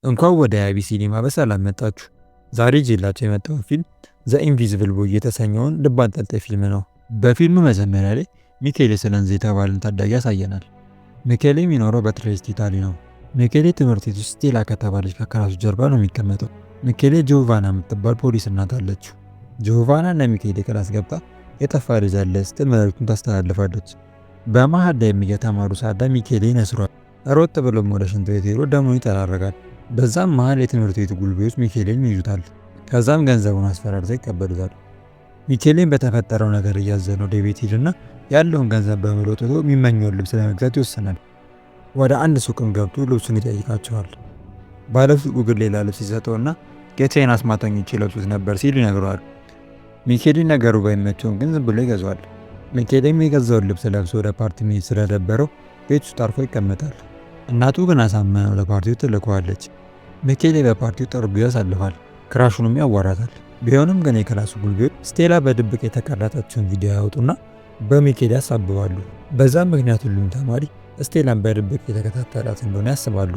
እንኳን ወደ አቢ ሲኒማ በሰላም መጣችሁ። ዛሬ ይዤላችሁ የመጣሁት ፊልም The Invisible Boy የተሰኘውን ልብ አንጠልጣይ ፊልም ነው። በፊልሙ መጀመሪያ ላይ ሚኬሌ ስለንዝ የተባለን ታዳጊ ያሳየናል። ሚኬሌ የሚኖረው በትሬስት ኢታሊ ነው። ሚኬሌ ትምህርት ቤት ውስጥ ስቴላ ከተባለች ከ class ኡ ጀርባ ነው የሚቀመጠው። ሚኬሌ ጆቫና የምትባል ፖሊስ እናት አለችው። ጆቫና ለሚኬሌ class ገብታ የጠፋ ልጅ አለ ስትል መልእክቱን ታስተላልፋለች። በመሃል ላይም እየተማሩ ሳለ ሚኬሌ ይነስሯል። ሮጥ ብሎም ወደ ሽንት ቤት ሄዶ ደሙን ይጠራረጋል። በዛም መሃል የትምህርት ቤቱ ጉልቤዎች ሚኬሌን ይይዙታል። ከዛም ገንዘቡን አስፈራርተው ይቀበሉታል። ሚኬሌን በተፈጠረው ነገር እያዘነ ወደ ቤት ሄድና ያለውን ገንዘብ በሙሉ አውጥቶ የሚመኘውን ልብስ ለመግዛት ይወስናል። ወደ አንድ ሱቅም ገብቶ ልብሱን ይጠይቃቸዋል። ባለሱቁ ግን ሌላ ልብስ ይሰጠውና የቻይና አስማተኞች ይለብሱት ነበር ሲል ይነግረዋል። ሚኬሌ ነገሩ ባይመቸውም ግን ዝም ብሎ ይገዛዋል። ሚኬሌም የገዛውን ልብስ ለብሶ ወደ ፓርቲ መሄድ ስለደበረው ቤት ውስጥ አርፎ ይቀመጣል። እናቱ ግን አሳምናው ለፓርቲው ትልከዋለች። ሚኬሌ በፓርቲው ጥሩ ጊዜ ያሳልፋል። Crush ኡንም ያዋራታል። ቢሆንም ግን የ class ኡ ጉልቤዎች ስቴላ በድብቅ የተቀረጸችውን ቪዲዮ ያወጡና በሚኬሌ ያሳብባሉ። በዛም ምክንያት ሁሉም ተማሪ ስቴላን በድብቅ የተከታተላት እንደሆነ ያስባሉ።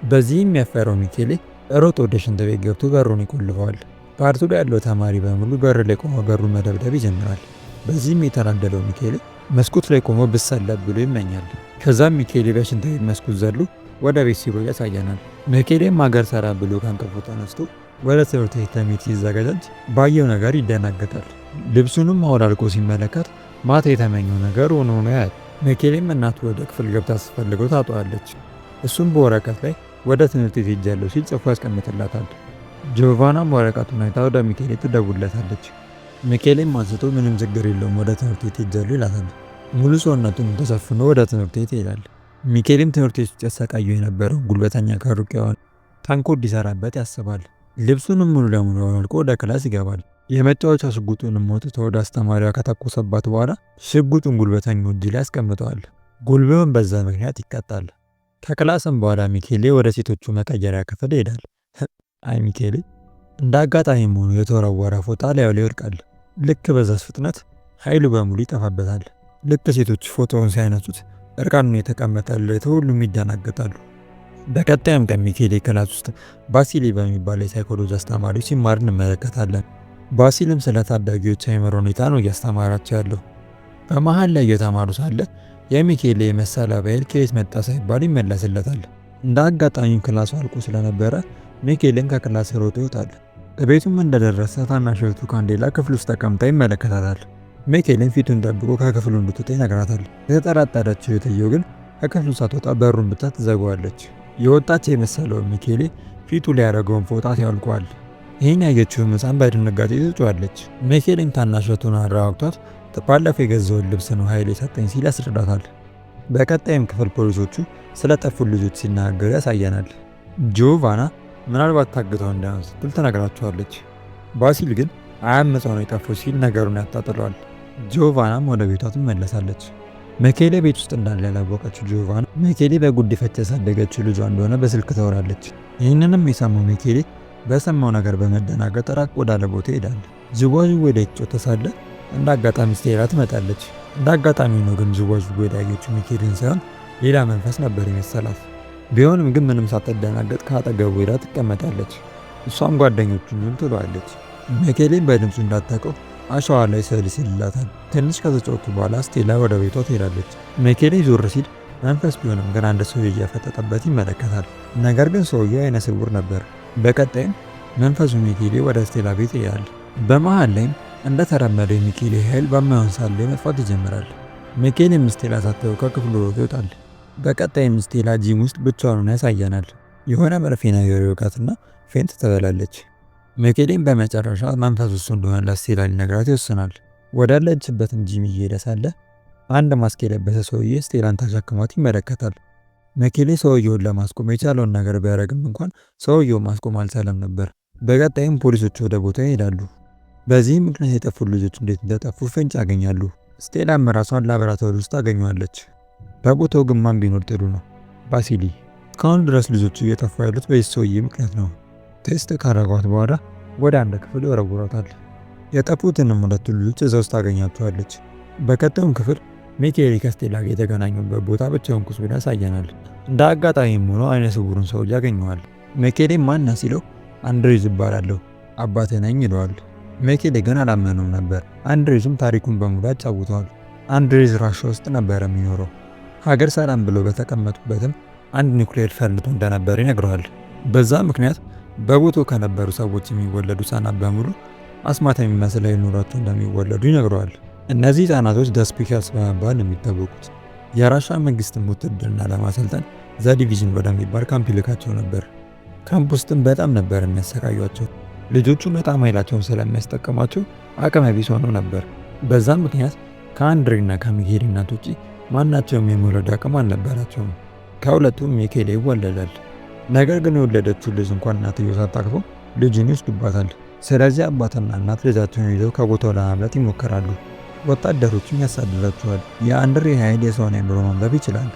በዚህም ያፈረው ሚኬሌ ሮጦ ወደ ሽንት ቤት ገብቶ በሩን ይቆልፈዋል። ፓርቲው ላይ ያለው ተማሪ በሙሉ በር ላይ ቆሞ በሩን መደብደብ ይጀምራል። በዚህም የተናደደው ሚኬሌ መስኮት ላይ ቆሞ ብሰለብ ብሎ ይመኛል። ከዛም ሚኬሌ በሽንት ቤት መስኮት ዘሎ ወደ ቤት ሲሮጥ ያሳየናል። ሚኬሌም ሀገር ሰላም ብሎ ከእንቅልፉ ተነስቶ ወደ ትምህርት ቤት ለመሄድ ሲዘገጃጅ ባየው ነገር ይደናገጣል። ልብሱንም አወላልቆ ሲመለከት ማታ የተመኘው ነገር ሆኖ ሆኖ ያያል። ሚኬሌም እናቱ ወደ ክፍል ገብታ ስትፈልገው ታጣዋለች። እሱም በወረቀት ላይ ወደ ትምህርት ቤት ሄጃለሁ ሲል ጽፎ ያስቀምጥላታል። ጆቫናም ወረቀቱን አይታ ወደ ሚኬሌ ትደውልለታለች። ሚኬሌም አንስቶ ምንም ችግር የለውም፣ ወደ ትምህርት ቤት ሄጃለሁ ይላታል። ሙሉ ሰውነቱን ተሸፍኖ ወደ ትምህርት ቤት ይሄዳል። ሚኬሌም ትምህርት ቤት ውስጥ ያሰቃየው የነበረው ጉልበተኛ ከሩቅ የሆነ ተንኮል ሊሰራበት ያስባል። ልብሱንም ሙሉ ለሙሉ አውልቆ ወደ class ይገባል። የመጫወቻ ሽጉጡንም አውጥቶ ወደ አስተማሪዋ ከተኮሰባት በኋላ ሽጉጡን ጉልበተኛው እጅ ላይ ያስቀምጠዋል። ጉልቤውን በዛ ምክንያት ይቀጣል። ከ class ም በኋላ ሚኬሌ ወደ ሴቶቹ መቀየሪያ ክፍል ይሄዳል። አይ ሚኬሌ፣ እንደ አጋጣሚ ሆኖ የተወረወረ ፎጣ ላዩ ላይ ይወድቃል። ልክ በዛ ፍጥነት ኃይሉ በሙሉ ይጠፋበታል። ልክ ሴቶች ፎቶውን ሲያነሱት እርቃኑን የተቀመጠ ሁሉም ይደናገጣሉ። በቀጣይም ቀን ሚኬሌ class ውስጥ ባሲሊ በሚባል የሳይኮሎጂ አስተማሪ ሲማር እንመለከታለን። ባሲልም ስለ ታዳጊዎች አእምሮ ሁኔታ ነው እያስተማራቸው ያለው። በመሃል ላይ እየተማሩ ሳለ የሚኬሌ የመሰለብ ኃይል ከየት መጣ ሳይባል ይመለስለታል። እንደ አጋጣሚ class ኡ አልቆ ስለነበረ ሚኬሌን ከ class ሮጦ ይወጣል። ቤቱም እንደደረሰ ታናሽ እህቱ ካንዴላ ክፍል ውስጥ ተቀምጣ ይመለከታታል። ሚኬሌን ፊቱን ጠብቆ ከክፍሉ እንድትወጣ ይነግራታል። የተጠራጠረችው እህትየው ግን ከክፍሉ ሳትወጣ በሩን ብቻ ትዘጋዋለች። የወጣች የመሰለው ሚኬሌ ፊቱ ላይ ያደረገውን ፎጣ ያወልቀዋል። ይህን ያየችውን ሕፃን በድንጋጤ ትጮኻለች። ሚኬሌም ታናሽ እህቱን አረጋግቷት ባለፈው የገዛውን ልብስ ነው ኃይል የሰጠኝ ሲል ያስረዳታል። በቀጣይም ክፍል ፖሊሶቹ ስለ ጠፉ ልጆች ሲናገሩ ያሳየናል። ጆቫና ምናልባት ታግተው እንዳይሆን ስትል ትነግራቸዋለች። ባሲል ግን አያምፀው ነው የጠፉት ሲል ነገሩን ያጣጥለዋል። ጆቫናም ወደ ቤቷ ትመለሳለች። ሚኬሌ ቤት ውስጥ እንዳለ ያላወቀችው ጆቫና ሚኬሌ በጉዲፈቻ ያሳደገችው ልጇ እንደሆነ በስልክ ታወራለች። ይህንንም የሰማው ሚኬሌ በሰማው ነገር በመደናገጥ ራቅ ወዳለ ቦታ ይሄዳል። ዥዋዥዌ ላይ እየተጫወተ ሳለ እንደ አጋጣሚ ስቴላ ትመጣለች። እንደ አጋጣሚ ነው ግን ዥዋዥዌ ላይ ያየችው ሚኬሌን ሳይሆን ሌላ መንፈስ ነበር የመሰላት። ቢሆንም ግን ምንም ሳትደናገጥ ከአጠገቡ ሄዳ ትቀመጣለች። እሷም ጓደኞቹን ትለዋለች። ሚኬሌን በድምፁ እንዳታውቀው አሸዋ ላይ ስዕል ይስልላታል። ትንሽ ከተጫወቱ በኋላ ስቴላ ወደ ቤቷ ትሄዳለች። ሚኬሌ ዞር ሲል መንፈስ ቢሆንም ግን አንድ ሰውዬ እያፈጠጠበት ይመለከታል። ነገር ግን ሰውዬው አይነ ስውር ነበር። በቀጣይም መንፈሱ ሚኬሌ ወደ ስቴላ ቤት ይሄዳል። በመሃል ላይም እንደተለመደው የሚኬሌ ኃይል በማይሆን ሰዓት ላይ መጥፋት ይጀምራል። ሚኬሌም ስቴላ ሳታየው ከክፍሉ ሮጦ ይወጣል። በቀጣይም ስቴላ ጂም ውስጥ ብቻዋን ያሳየናል። የሆነ መርፌ ነገር ይወጋትና faint ትበላለች። ሚኬሌም በመጨረሻ መንፈሱ እሱ እንደሆነ ለስቴላ ሊነግራት ይወስናል። ወዳለችበትም ጂም እየሄደ ሳለ አንድ ማስክ የለበሰ ሰውዬ ስቴላን ተሸክሟት ይመለከታል። ሚኬሌ ሰውየውን ለማስቆም የቻለውን ነገር ቢያደርግም እንኳን ሰውየውን ማስቆም አልቻለም ነበር። በቀጣይም ፖሊሶች ወደ ቦታው ይሄዳሉ። በዚህም ምክንያት የጠፉ ልጆች እንዴት እንደጠፉ ፍንጭ ያገኛሉ። ስቴላም ራሷን ላቦራቶሪ ውስጥ ታገኘዋለች። በቦታው ግን ማን ቢኖር ጥሩ ነው? ባሲሊ። እስካሁን ድረስ ልጆቹ እየጠፉ ያሉት በዚህ ሰውዬ ምክንያት ነው። Test ካረጓት በኋላ ወደ አንድ ክፍል ይወረውሯታል። የጠፉትንም ሁለቱ ልጆች እዛ ውስጥ ታገኛቸዋለች። በቀጣዩም ክፍል ሚኬሌ ከስቴላ ጋር የተገናኙበት ቦታ ብቻውን ቁጭ ብሎ ያሳየናል። እንደ አጋጣሚም ሆኖ አይነ ስውሩን ሰውዬ ያገኘዋል። ሚኬሌም ማነህ ሲለው አንድሬዝ እባላለሁ፣ አባትህ ነኝ ይለዋል። ሚኬሌ ግን አላመነውም ነበር። አንድሬዝም ታሪኩን በሙሉ ያጫውተዋል። አንድሬዝ ራሻ ውስጥ ነበር የሚኖረው። ሀገር ሰላም ብሎ በተቀመጡበትም አንድ ኒውክሌር ፈንድቶ እንደነበር ይነግረዋል። በዛ ምክንያት በቦታው ከነበሩ ሰዎች የሚወለዱ ህጻናት በሙሉ አስማት የሚመስል ኃይል ኖሯቸው እንደሚወለዱ ይነግረዋል። እነዚህ ህጻናቶች The Speakers በመባል ነው የሚታወቁት። የራሻ መንግስትም ውትድርና ለማሰልጠን The Division ወደሚባል ካምፕ ይልካቸው ነበር። ካምፕ ውስጥም በጣም ነበር የሚያሰቃዩቸው። ልጆቹ በጣም ኃይላቸውን ስለሚያስጠቅሟቸው አቅመ ቢስ ሆነው ነበር። በዛም ምክንያት ከአንድሬና ከሚኬል እናት ውጪ ማናቸውም የመውለድ አቅም አልነበራቸውም። ከሁለቱም ሚኬል ይወለዳል። ነገር ግን የወለደችው ልጅ እንኳን እናትየው ሳታቅፈው ልጁን ይወስዱባታል። ስለዚህ አባትና እናት ልጃቸውን ይዘው ከቦታው ለማምለጥ ይሞክራሉ። ወታደሮችም ያሳድዷቸዋል። የአንድሬ ኃይል የሰውን አእምሮ ማንበብ ይችላል።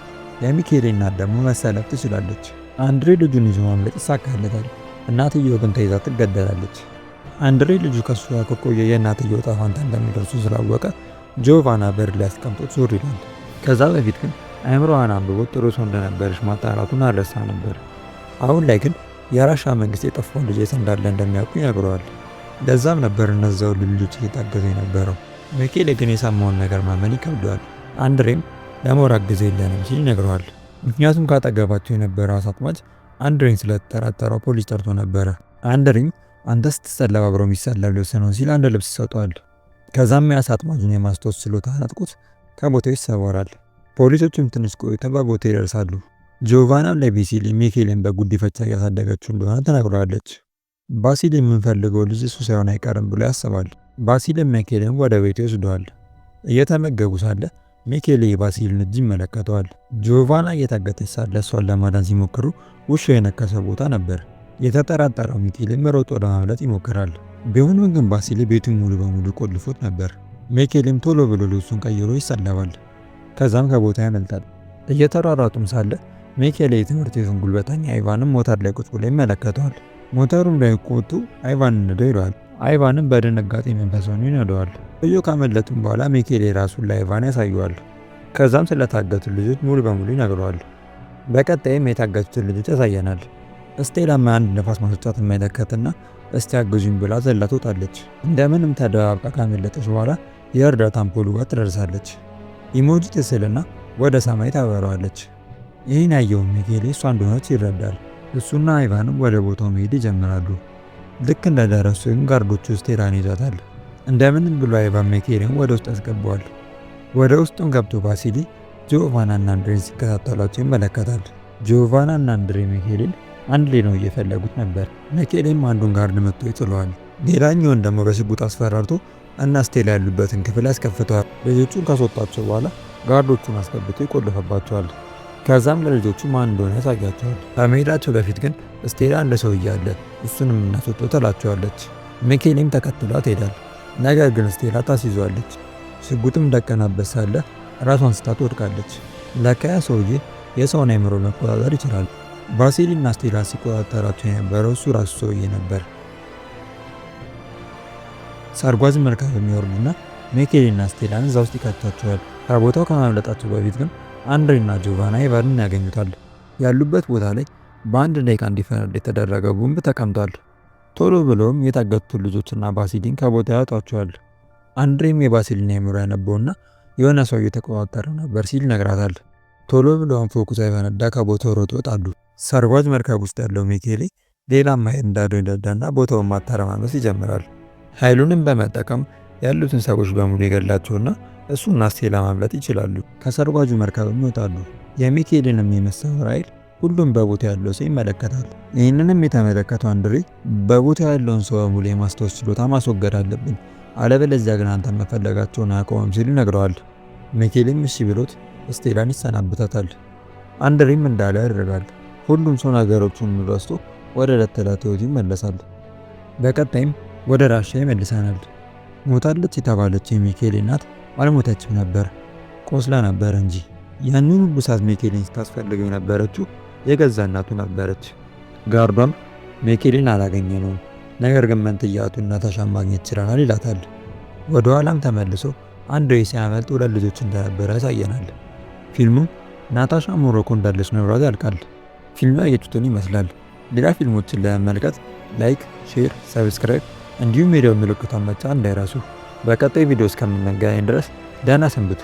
የሚኬሌ እናት ደግሞ መሰለፍ ትችላለች። አንድሬ ልጁን ይዞ ማምለጥ ይሳካለታል። እናትየው ግን ተይዛ ትገደላለች። አንድሬ ልጁ ከሱ ጋር ከቆየ የእናትየው ዕጣ ፈንታ እንደሚደርሱ ስላወቀ ጆቫና በር ላይ አስቀምጦት ዞር ይላል። ከዛ በፊት ግን አእምሮዋን አንብቦ ጥሩ ሰው እንደነበረች ማጣራቱን አልረሳ ነበር። አሁን ላይ ግን የራሻ መንግስት የጠፋውን ልጅ የት እንዳለ እንደሚያውቁ ይነግረዋል። ለዛም ነበር እነዛ ሁሉ ልጆች እየታገዘ የነበረው። ሚኬሌ ግን የሰማውን ነገር ማመን ይከብደዋል። አንድሬም ለመውራት ጊዜ የለንም ሲል ይነግረዋል። ምክንያቱም ካጠገባቸው የነበረው አሳ አጥማጅ አንድሬን ስለተጠራጠረው ፖሊስ ጠርቶ ነበረ። አንድሬም አንተ ስትሰለብ አብሮ የሚሰለብ ልብስ ነው ሲል አንድ ልብስ ይሰጠዋል። ከዛም የአሳ አጥማጁን የማስታወስ ችሎታ ነጥቆት ከቦታው ይሰወራል። ፖሊሶቹም ትንሽ ቆይተው በቦታው ይደርሳሉ። ጆቫናም ለባሲሊ ሚኬልን በጉዲፈቻ እያሳደገችው እንደሆነ ትነግረዋለች። ባሲሊ የምንፈልገው ልጅ እሱ ሳይሆን አይቀርም ብሎ ያስባል። ባሲልም ሚኬልን ወደ ቤቱ ይወስደዋል። እየተመገቡ ሳለ ሚኬል የባሲልን እጅ ይመለከተዋል። ጆቫና እየታገተች ሳለ እሷን ለማዳን ሲሞክሩ ውሻው የነከሰ ቦታ ነበር። የተጠራጠረው ሚኬልም ሮጦ ለማምለጥ ይሞክራል። ቢሆንም ግን ባሲሊ ቤቱን ሙሉ በሙሉ ቆልፎት ነበር። ሚኬልም ቶሎ ብሎ ልብሱን ቀይሮ ይሰለባል። ከዛም ከቦታ ያመልጣል። እየተሯሯጡም ሳለ ሚኬል የትምህርት ቤቱን ጉልበተኛ አይቫንም ሞተር ላይ ቁጭ ብሎ ይመለከተዋል። ሞተሩም ላይ ቆጡ አይቫንን ንደው ይለዋል። አይቫንም በድንጋጤ መንፈስ ሆኖ ይነደዋል። ሰውየው ካመለጡም በኋላ ሚኬል ራሱን ለአይቫን ያሳየዋል። ከዛም ስለታገቱ ልጆች ሙሉ በሙሉ ይነግረዋል። በቀጣይም የታገቱትን ልጆች ያሳየናል። ስቴላም አንድ ነፋስ ማስወጫ ትመለከትና እስቲ አግዙኝ ብላ ዘላ ትወጣለች። እንደምንም ተደባብቃ ካመለጠች በኋላ የእርዳታ አምፖሉ ጋር ትደርሳለች። Emoji ትስልና ወደ ሰማይ ታበረዋለች። ይህን ያየው ሚኬሌ እሷ እንደሆነች ይረዳል። እሱና አይቫንም ወደ ቦታው መሄድ ይጀምራሉ። ልክ እንደደረሱ ግን guard ኦቹ ስቴላን ይዟታል። እንደምንም ብሎ አይቫን ሚኬሌን ወደ ውስጥ ያስገባዋል። ወደ ውስጡም ገብቶ ባሲሊ ጂኦቫና እና አንድሬን ሲከታተሏቸው ይመለከታል። ጂኦቫና እና አንድሬ ሚኬሌን አንድ ላይ ነው እየፈለጉት ነበር። ሚኬሌም አንዱን guard መትቶ ይጥለዋል። ሌላኛውን ደግሞ በሽጉጥ አስፈራርቶ እና ስቴላ ያሉበትን ክፍል ያስከፍተዋል። ልጆቹን ካስወጣቸው በኋላ guard ኦቹን አስገብቶ ይቆልፈባቸዋል። ከዛም ለልጆቹ ማን እንደሆነ ያሳያቸዋል። ከመሄዳቸው በፊት ግን ስቴላ እንደ ሰው እያለ እሱንም እናስወጣው ትላቸዋለች። ሚኬሌም ተከትሏት ሄዳል። ነገር ግን ስቴላ ታስይዟለች። ሽጉጥም ደቀናበት ሳለ ራሷን ስታ ትወድቃለች። ለካ ያ ሰውዬ የሰውን አእምሮ መቆጣጠር ይችላል። ባሲሊ እና ስቴላ ሲቆጣጠራቸው የነበረው እሱ ራሱ ሰውዬ ነበር። ሰርጓጅ መርከብ የሚወርዱና ሚኬሌና ስቴላን እዛ ውስጥ ይከቷቸዋል። ከቦታው ከማምለጣቸው በፊት ግን አንድሬና ጆቫና አይቫንን ያገኙታል። ያሉበት ቦታ ላይ በአንድ ደቂቃ እንዲፈነዳ የተደረገ ቦምብ ተቀምጧል። ቶሎ ብለውም የታገቱትን ልጆችና ባሲሊን ከቦታ ያወጧቸዋል። አንድሬም የባሲሊን አእምሮ ያነበውና የሆነ ሰው እየተቆጣጠረው ነበር ሲል ይነግራታል። ቶሎ ብለውም ፎቁ ሳይፈነዳ ከቦታው ሮጦ ይወጣሉ። ሰርጓጅ መርከብ ውስጥ ያለው ሚኬሌ ሌላም ኃይል እንዳለው ይረዳና ቦታውን ማተረማመስ ይጀምራል። ኃይሉንም በመጠቀም ያሉትን ሰዎች በሙሉ ይገላቸውና እሱና ስቴላ ማምለጥ ይችላሉ። ከሰርጓጁ መርከብም ይወጣሉ። የሚኬልንም የመሰወር ኃይል ሁሉም በቦታ ያለው ሰው ይመለከታል። ይህንንም የተመለከተው አንድሬ በቦታ ያለውን ሰው በሙሉ የማስታወስ ችሎታ ማስወገድ አለብን፣ አለበለዚያ ግን አንተን መፈለጋቸውን አያቆምም ሲል ይነግረዋል። ሚኬልም እሺ ብሎት ስቴላን ይሰናበታታል። አንድሬም እንዳለ ያደርጋል። ሁሉም ሰው ነገሮቹን ረስቶ ወደ ዕለት ተዕለት ሕይወቱ ይመለሳል። በቀጣይም ወደ ራሻ ይመልሰናል። ሞታለች የተባለች የሚኬል እናት አልሞተችም ነበር፣ ቆስላ ነበር እንጂ። ያንን ሁሉ ሰዓት ሚኬልን ስታስፈልገው የነበረችው የገዛ እናቱ ነበረች። ጋርዷም ሚኬልን አላገኘነውም፣ ነገር ግን መንትያቱን ናታሻን ማግኘት ችለናል ይላታል። ወደ ኋላም ተመልሶ አንድሬ ሲያመልጥ ሁለት ልጆች እንደነበረ ያሳየናል። ፊልሙም ናታሻ ሞሮኮ እንዳለች ነግሯት ያልቃል። ፊልሙ ያየችሁትን ይመስላል። ሌላ ፊልሞችን ለመመልከት like፣ share፣ subscribe እንዲሁም የደወል ምልክቷን መጫን እንዳይረሱ። በቀጣይ ቪዲዮ እስከምንገናኝ ድረስ ደህና ሰንብቱ።